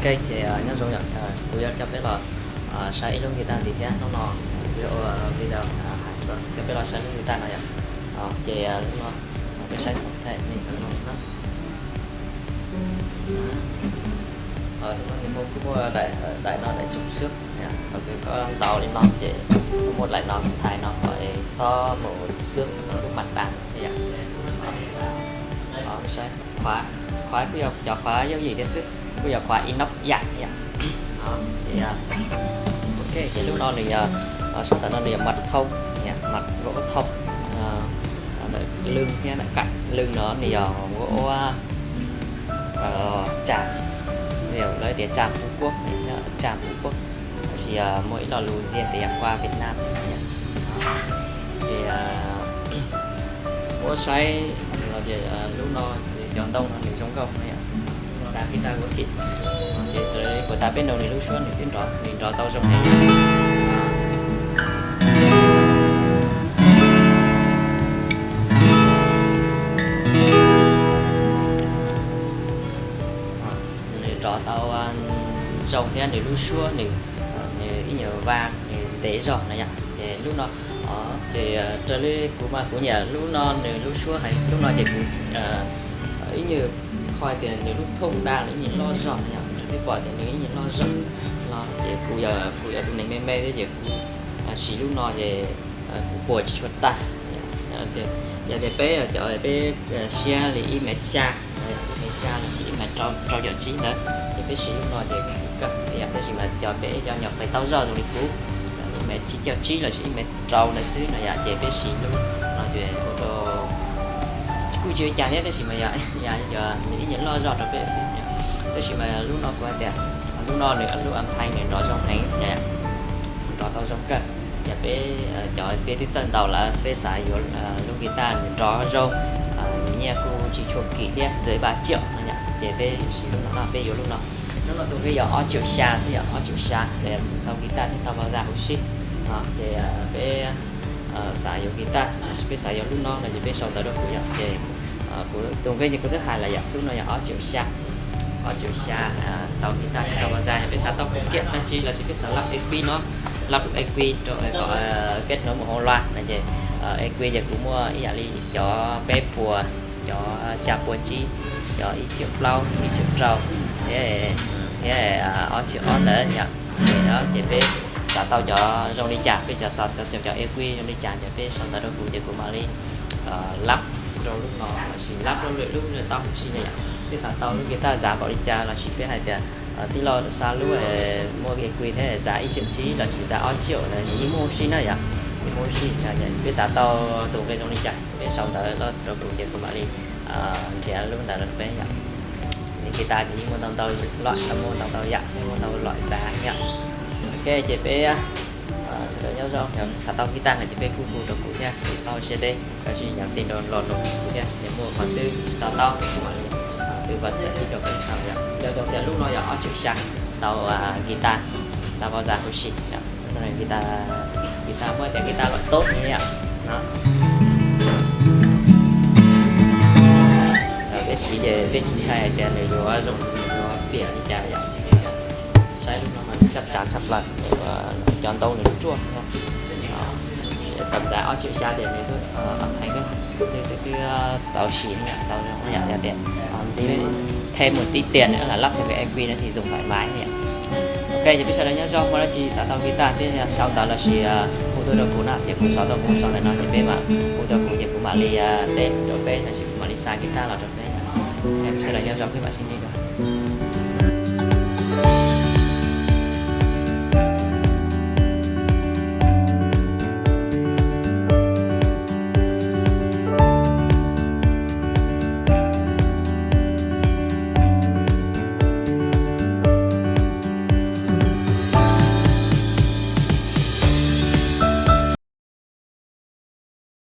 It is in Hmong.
Ok, ces nyob zoo yom, kuv yuav coj peb los saib ib lub guitar ntxiv thiab. Hnub no kuv yuav ua video coj peb los saib lub guitar no yom. Ces lub no peb saib, lub no nws muaj, kuj muaj daim, daim no daim tsoom xwb. Thaum kws koj ntaus li no ces kuj muaj daim no thaiv no kom txhob mus xwb lub mas tas yom. Saib, qhuav kuj yog cov qhuav yooj yim thiab xwb, kuj yog qhuav inox yam yom. Ok, ces lub no nws yog, sab ntawm no nws yog mas thau, mas gauv thau, ntawm lwg thiab ntawm kam lwg no nws yog gauv ua tsa, lawv tias tsa Phú Quốc, tsa Phú Quốc, tab sis muaj ib lo lus ntxiv tias yog qua Việt Nam. Ces muab saib los ces lub no cov ntoo no nws zoo nkauj no yom. Lub no dav guitar Gothic, ces puas tas peb nrau nws lub suab nws twb nrov, nws nrov tau zoo heev. Nws nrov tau zoo thiab nws lub suab nws, nws ib nyuag va nws ntev zog no yom. Ces lub no, ces raws li kuv mas kuv nyiam lub no nws lub suab heev. Lub no ces kuv ib nyuag qhov tias nws lub thooj daj nws ib nyuag loj zog no yom. Peb pom tias nws ib nyuag loj zog no ces kuv, kuv yog tus neeg me me thiab ces kuv siv lub no ces kuv puas tsis tshua tag. Yog tias peb cov peb siab li ib mev xya, ib mev xya los sis ib mev rau caum tsib ntawd ces peb siv lub no ces kawg. Yog tab sis mas cov peb cov nyuam qhuav tau zog zoo li kuv, ib mev tsib caug tsib los sis ib mev rau ntawd xwb no yom, ces peb siv lub no ces ua rau kuj tsis ua cas thiab, tab sis mas yog nws ib nyuag loj zog rau peb xwb. Tab sis mas lub no kuv hais tias lub no nws lub amp thai nws nrov zoo heev, nrov tau zoo kawg. Yog peb cov peb twb txawj ntaus lawm peb xav yuav lub guitar nws nrov zoo, nyiaj kuj tsis tshua kim thiab, dưới ba triệu no yom, ces peb siv lub no no, peb yuav lub no. Lub no tus nqi yog ob triệu xya xwb, yog ob triệu xya, tau guitar thiab tau bao da huv si. Ces peb xav yuav guitar los sis peb xav yuav lub no no ces peb sau ntawv rau kuv yom, ces kuv tus nqi ces kuv twb hais lawm yom, lub no yog ob triệu xya, ob triệu xya, tau guitar thiab tau bao da. Yog peb xav tau full kit dab tsi los sis peb xav lắp EQ no, lắp lub EQ rau kom kết nối mus hauv loa no ces EQ ces kuv muaj ib yam li cov peb puas, cov xya puas tsib, cov ib triệu plaub, ib triệu rau, thiab ob triệu ob ntawd yom. Ces peb xav tau cov zoo li cas, peb xav tau cov EQ zoo li cas ces peb sau ntawv rau kuv ces kuv mam li lắp rau lub no los sis lắp rau lwm lub tau huv si na yom. Peb xav tau lub guitar zav npaum li cas los sis peb hais tias tij laug xa lub muaj EQ thiab zav ib triệu tsib los sis zav ob triệu na, yeej muaj huv si na yom, yeej muaj huv si. Peb xav tau tus nqi zoo li cas peb sau ntawv rau kuv ces kuv mam li nrhiav lub ntawd rau peb yom. Guitar ces yeej muaj ntau ntau lom, muaj ntau ntau yam, muaj ntau lom zav yom. Ok, ces peb sawv daws nyob zoo, yog xav tau guitar no ces peb kuj hu rau kuv thiab, txhob siab deb, koj tsis nyav ti rau lo lus kuv thiab, yog muaj qhov twg tsis to taub kuv mam li tư vấn giải thích rau koj tau yom. Yog tias lub no yog ob triệu xya, tau guitar, tau bao da huv si yom. Guitar, guitar muab tias guitar loại tốt ni yom. Peb siv ces peb tsis ntshai hais tias nws yuav zoo, yuav piam li cas yom. Saib lub no mas nws tshaj tshaj plaws, cov ntoo nws ruaj. Tầm giá ob triệu xya tias nws twb, twb txaus siv, txaus zoo yom. Yog tias ntxiv thêm một tí tiền nữa là lắp thêm cái EQ nữa thì dùng thoải mái yom. Ok, ces peb sawv daws nyob zoo, muaj dab tsi xav tau guitar thiab sau ntawv los sis hu tuaj rau kuv na, ces kuv sau tau kuv sau ntawv no ces peb mam hu rau kuv ces kuv mam li teb rau peb los sis kuv mam li xa guitar los rau peb. Peb sawv daws nyob zoo, peb mam sib ntsib dua.